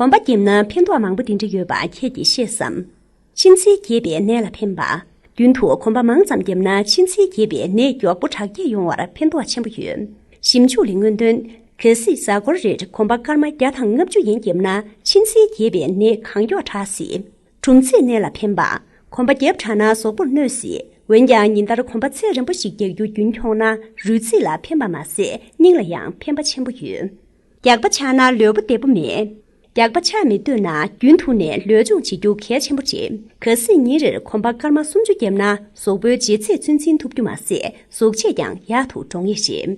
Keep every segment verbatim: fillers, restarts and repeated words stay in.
གོམ་པ་བརྒྱབ་ན་ཕན་ཐོགས་མང་པོ་དེ་འདྲ་ཡོད་པ་ཁྱེད་ཀྱིས་ཤེས་སམ། མཆིན་ཚད་རྒྱས་པའི་ནད་ལ་ཕན་པ། རྒྱུན་དུ་གོམ་པ་མང་ཙམ་བརྒྱབ་ན་མཆིན་ཚད་རྒྱས་པའི་ནད་མགྱོགས་པོ་དྲག་སྐྱེད་ཡོང་བར་ཕན་ཐོགས་ཆེན་པོ་ཡོད། ཞིབ་འཇུག་ལས་སྔོན་ཐོན། གལ་སྲིད་གཟའ་འཁོར་རེར་གོམ་པ་སྐར་མ་བརྒྱ་དང་ལྔ་བཅུ་ཡན་བརྒྱབ་ན་མཆིན་ཚད་རྒྱས་པའི་ནད་གང་མགྱོགས་དྲག་སྲིད། གྲུམ་ཚད་ནད་ལ་ཕན་པ། གོམ་པ་བརྒྱབ་དྲགས་ན་གཟུགས་པོར་གནོད་སྲིད། འོན་ཀྱང་ཉིན་ལྟར་གོམ་པ་ཚད་རན་པོ་ཞིག་རྒྱག་རྒྱུ་རྒྱུན་འཁྱོངས་ན་རུས་ཚིགས་ལ་ཕན་པ་མ་ཟད་སྙིང་ལ་ཡང་ཕན་པ་ཆེན་པོ་ཡོད། རྒྱགས་པ་ཆག་ན་ལུས་པོ་བདེ་པོ་མེད། རྒྱགས་པ་ཆག་མི་འདོད་ན་རྒྱུན་དུ་ནས་ལུས་སྦྱོང་བྱེད་རྒྱུ་གལ་ཆེན་པོ་རེད། གལ་སྲིད་ཉིན་རེར་གོམ་པ་སྐར་མ་སུམ་ཅུ་བརྒྱབ་ན་གཟུགས་པོའི་ལྗིད་ཚད་ཚོད་འཛིན་ཐུབ་རྒྱུ་མ་ཟད་གཟུགས་བྱད་ཀྱང་ཡག་ཏུ་འགྲོ་ངེས་རེད།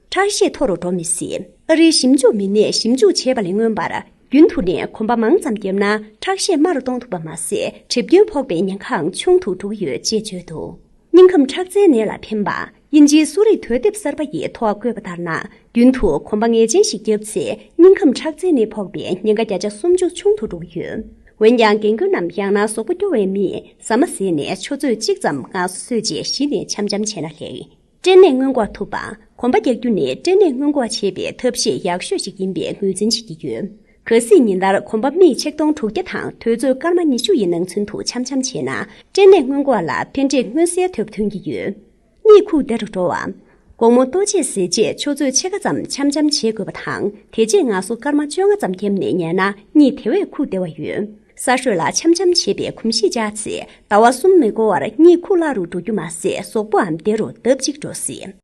ཁྲག་ཤེད་མཐོ་རུ་འགྲོ་མི་སྲིད། ཨ་རིའི་ཞིབ་འཇུག་མི་སྣས་ཞིབ་འཇུག་བྱས་པ་ལས་མངོན་པར། རྒྱུན་དུ་ནས་གོམ་པ་མང་ཙམ་བརྒྱབ་ན་ཁྲག་ཤེད་དམའ་རུ་གཏོང་ཐུབ་པ་མ་ཟད་གྲིབ་སྐྱོན་ཕོག་པའི་ཉེན་ཁའང་ཆུང་དུ་འགྲོ་གི་ཡོད་ཅེས་བརྗོད་འདུག་སྙིང་ཁམས་ཁྲག་རྩའི་ནད་ལ་ཕན་པ། དབྱིན་ཇིའི་གསོ་རིག་དུས་དེབ་གསར་པ་ཡིས་ཐོ་བཀོད་པ་ལྟར་ན། རྒྱུན་དུ་གོམ་པ་ངེས་ཅན་ཞིག་བརྒྱབ་ཚེ་སྙིང་ཁམས་ཁྲག་རྩའི་ནད་ཕོག་པའི་ཉེན་ཁ་བརྒྱ་ཆ་སུམ་ཅུ་ཆུང་དུ་འགྲོ་གི་ཡོད། འོན་ཀྱང་རྒན་རྒོན་ནམ་ཡང་ན་གཟུགས་པོ་སྐྱོ་བའི་མིས་ཟ་མ་ཟས་ནས་ཆུ་ཚོད་གཅིག་ཙམ་ངལ་གསོ་གསོས་རྗེས་གཞི་ནས་འཆམ་འཆམ་བྱས་ན་ལེགས། སྐྲན་ནད་སྔོན་འགོག་ཐུབ་པ། གོམ་པ་རྒྱག་རྒྱུ་ནི་སྐྲན་ནད་སྔོན་འགོག་བྱེད་པའི་ཐབས་ཤེས་ཡག་ཤོས་ཤིག་ཡིན་པའི་ངོས་འཛིན་བྱེད་ཀྱི་ཡོད། གལ་སྲིད་ཉིན་ལྟར་གོམ་པ་སྨི་ཆིག་སྟོང་དྲུག་བརྒྱ་དང་དུས་ཚོད་སྐར་མ་ཉི་ཤུ་ཡི་ནང་ཚུན་དུ་འཆམ་འཆམ་བྱས་ན་སྐྲན་ནད་སྔོན་འགོག་ལ་ཕན་འབྲས་མངོན་གསལ་དོད་པོ་ཐོན་གྱི་ཡོད། གཉིད་ཁུག་བདེ་རུ་འགྲོ་བ། དགོང་མོ་ལྟོ་ཆས་ཟས་རྗེས་ཆུ་ཚོད་ཕྱེད་ཀ་ཙམ་འཆམ་འཆམ་བྱེད་དགོས་པ་དང་དེ་རྗེས་ངལ་གསོ་སྐར་མ་བཅོ་ལྔ་ཙམ་བརྒྱབ་ནས་ཉལ་ན་གཉིད་དེ་བས་ཁུག་བདེ་བ་ཡོད། ས་ཧྲོད་ལ་འཆམ་འཆམ་བྱེད་པའི་གོམས་གཤིས་བཅའ་ཚེ་ཟླ་བ་གསུམ་མི་འགོར་བར་གཉིད་ཁུག་སླ་རུ་འགྲོ་རྒྱུ་མ་ཟད་གཟུགས་པོའམ་བདེ་རུ་ལྡབ་གཅིག་འགྲོ་སྲིད།